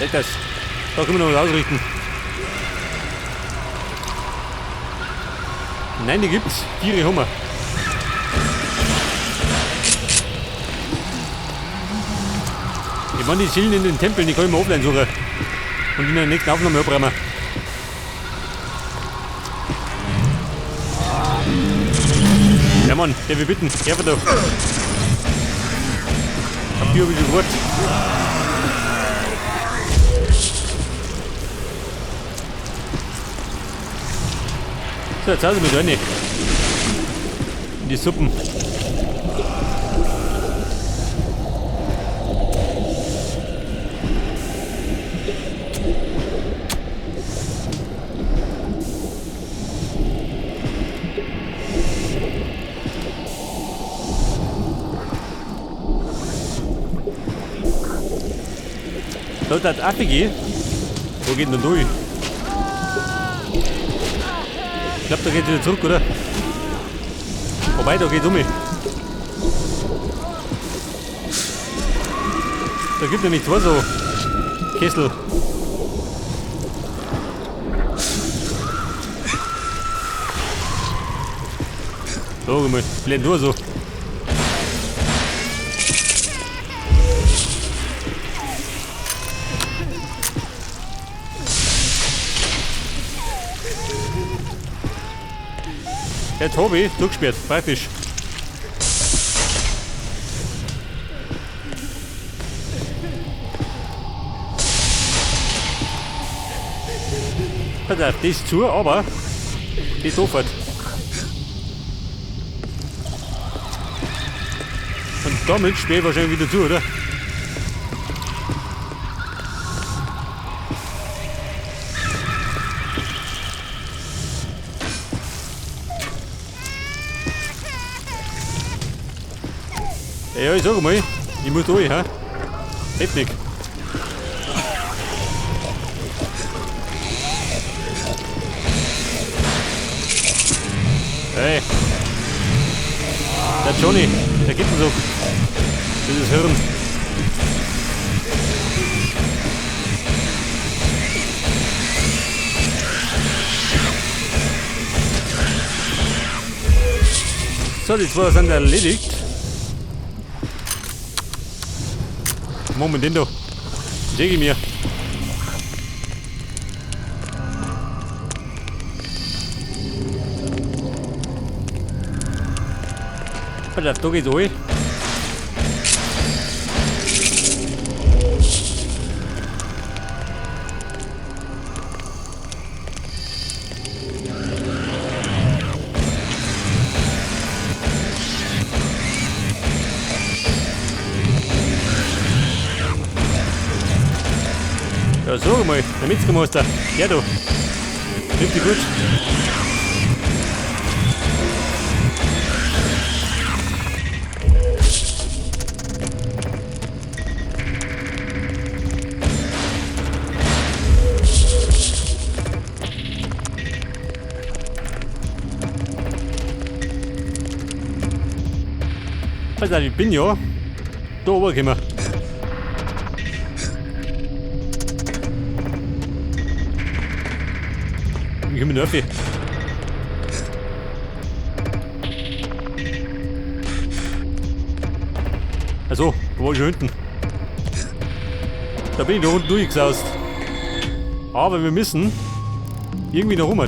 Seht das? Da können wir noch was ausrichten. Nein, die gibt's. Tiere haben wir. Ich meine, die Seelen in den Tempeln, die kann ich mir offline suchen. Und in der nächsten Aufnahme abräumen. Ja Mann, der wir bitten. Herr doch. Auf die hab ich schon gewartet. So, jetzt hauen sie mich da rein. In die Suppen. Soll das Affe gehen? Wo geht denn da durch? Ich glaub, da geht's wieder zurück, oder? Wobei, da geht's um mich. Da gibt nämlich zwei so Kessel. So, mal, blend nur so. Der Tobi, zugesperrt, praktisch. Pass auf, das ist zu, aber die ist offen. Und damit sperre ich wahrscheinlich wieder zu, oder? Ja, ich sag mal, ich muss durch, hä? Heftig. Hey. Der Johnny, der gibt uns auch dieses Hirn. So, die zwei sind erledigt. Moment, den da. Sehe ich mir. Pass auf, da geht's rein. Ja, sag mal, der Metzgermeister. Ja, du. Richtig gut. Also, ich bin ja da oben gekommen. Ich komme rauf. Also, da war ich schon hinten. Da bin ich da unten durchgesaust. Aber wir müssen irgendwie noch rum.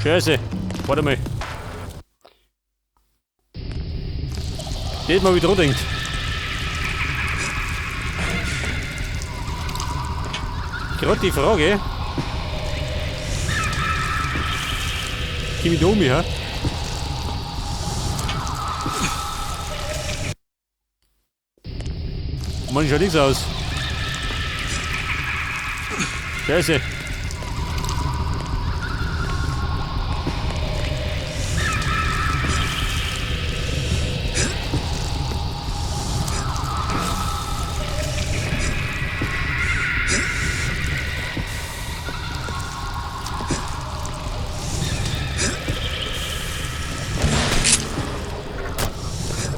Scheiße, warte mal. Das mal wieder denkt. Gerade die Frage. Komm ich da um mich, hä? Mann, schaut nichts aus. Scheiße.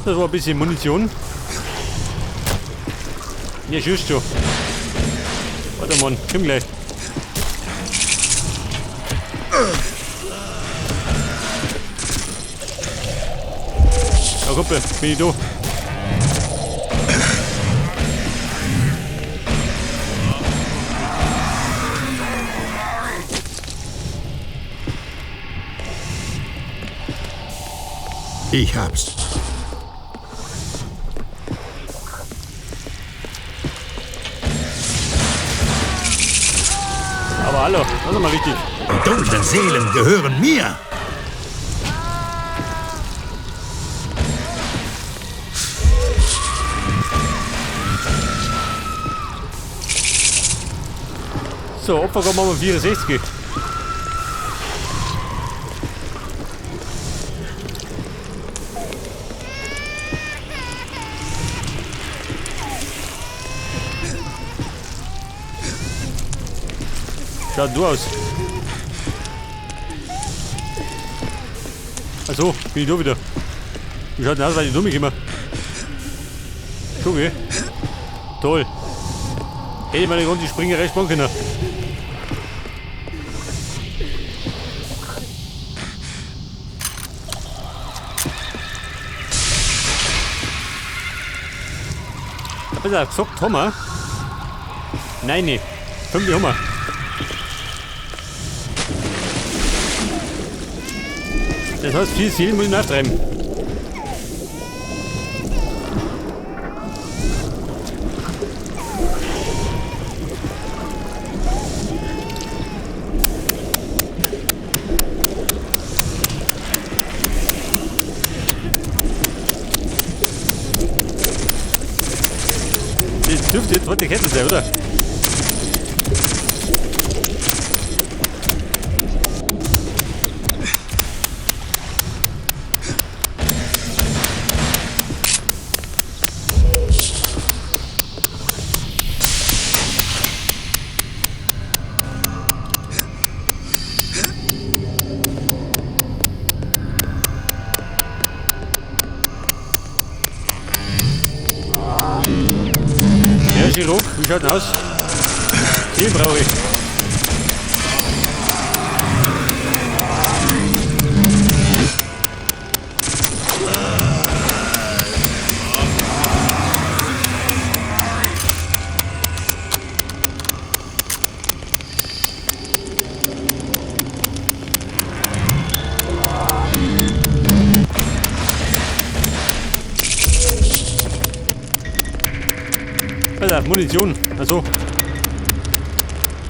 Das war ein bisschen Munition. Ja, schießt schon. Warte mal, komm gleich. Ja, Kumpel, bin ich da. Ich hab's. Aber hallo, das ist mal richtig. Die dunklen Seelen gehören mir. So, Opfergabe machen wir 64. Schaut du aus. Achso, bin ich da wieder. Wie schaut denn aus, weil ich dumm immer. Schon, gell? Toll. Hätte ich mal die ganze Springerei sparen können. Hab ich da gesagt, haben wir? Nein, nee. 5 haben wir. Das heißt, 4 Seelen muss ich nachtreiben. Das dürfte jetzt zweite Kette sein, oder? Chirurg, wie schaut denn aus? Tee brauche ich. Alter, Munition. Also,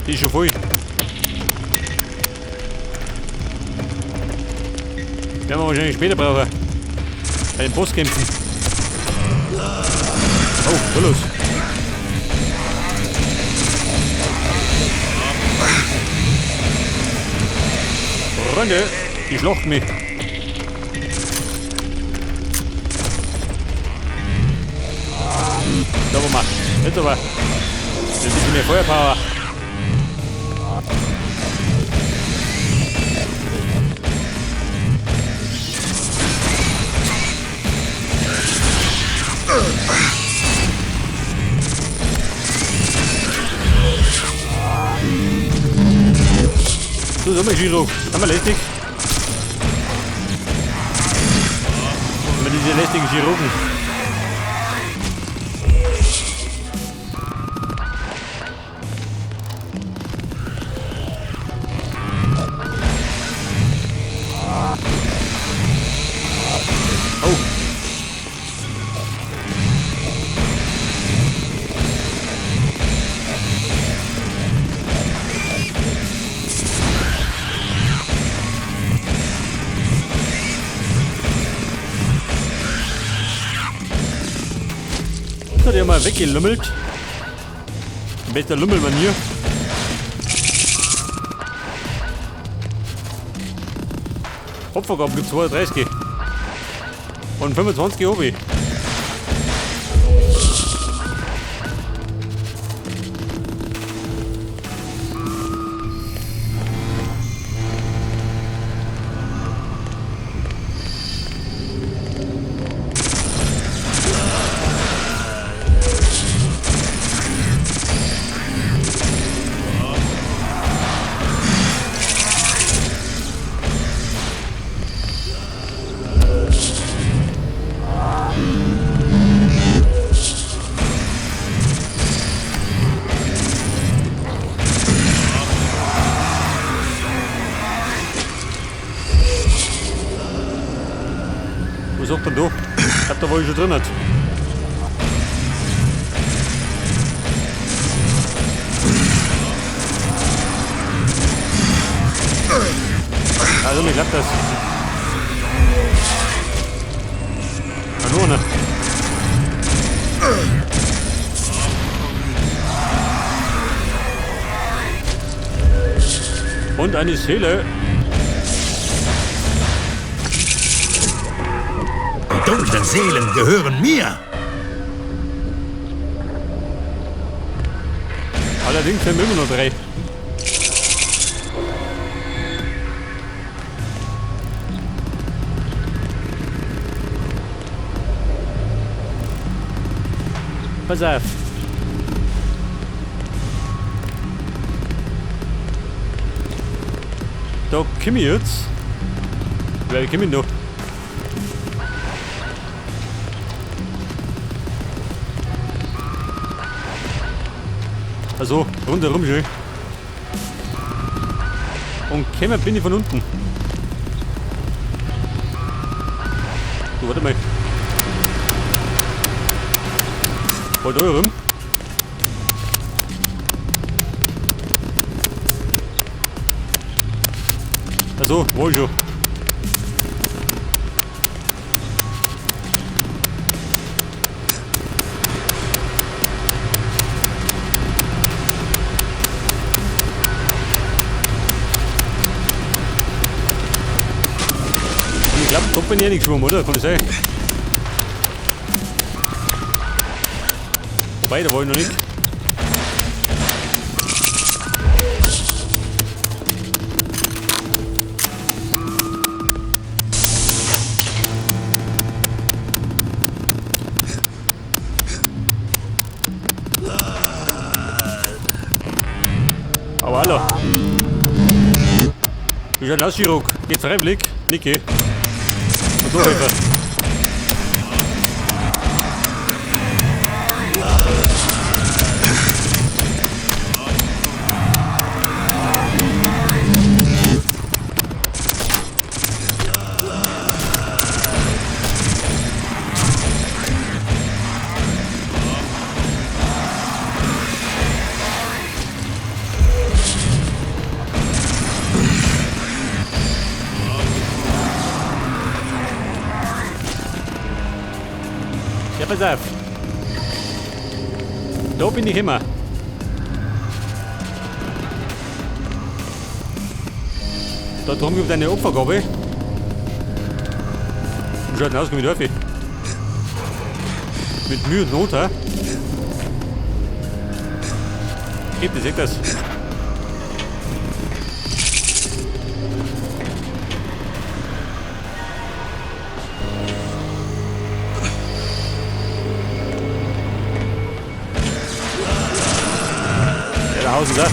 die ist schon voll. Werden wir wahrscheinlich später brauchen. Bei den Bosskämpfen. Oh, los. Freunde, die schlachten mich. Da wollen wir. Jetzt aber. Ein bisschen mehr Feuerpower. So, so, Chirurg. Haben wir lästig? Immer diese lästigen Chirurgen. Hat ja mal weggelümmelt. Bester Lümmelmanier. Opfergaben gibt 32. Und 25 Obi. Was sagt denn da? Ich glaub, da war ich schon drin. Hat. Also, mir klappt das. Kanone. Und eine Seele. Die dunklen Seelen gehören mir. Allerdings sind immer noch drei. Pass auf. Da komm ich jetzt. Wer komm ich denn da? Also, rundherum schön. Und gekommen bin ich von unten. Du, warte mal. Voll da rum. Also, wo ich schon. Ich glaube, da bin ich nicht geschwommen, oder? Kann das sein? Wobei, da war ich noch nicht. Aber hallo. Wie schaut denn aus, Chirurg? Geht freiwillig? Niki. Und du, Helfer. Ja, pass auf. Da bin ich immer. Da drüben gibt es eine Opfergabe. Wie schaut denn aus, komm ich ich? Mit Mühe und Not, hä? Geht das, seht das? Ja, da Hause, da.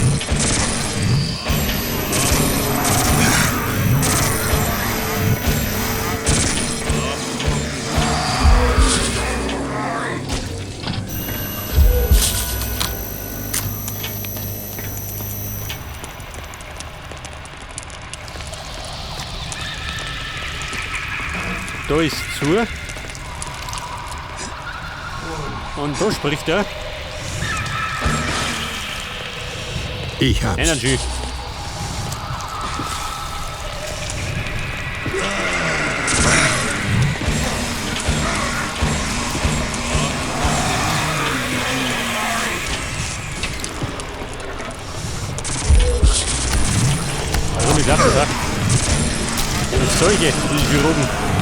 Da ist zu. Und da spricht er. Ich hab's. Energy. Also, wie klappt das, ja? Das solche, die Chirurgen.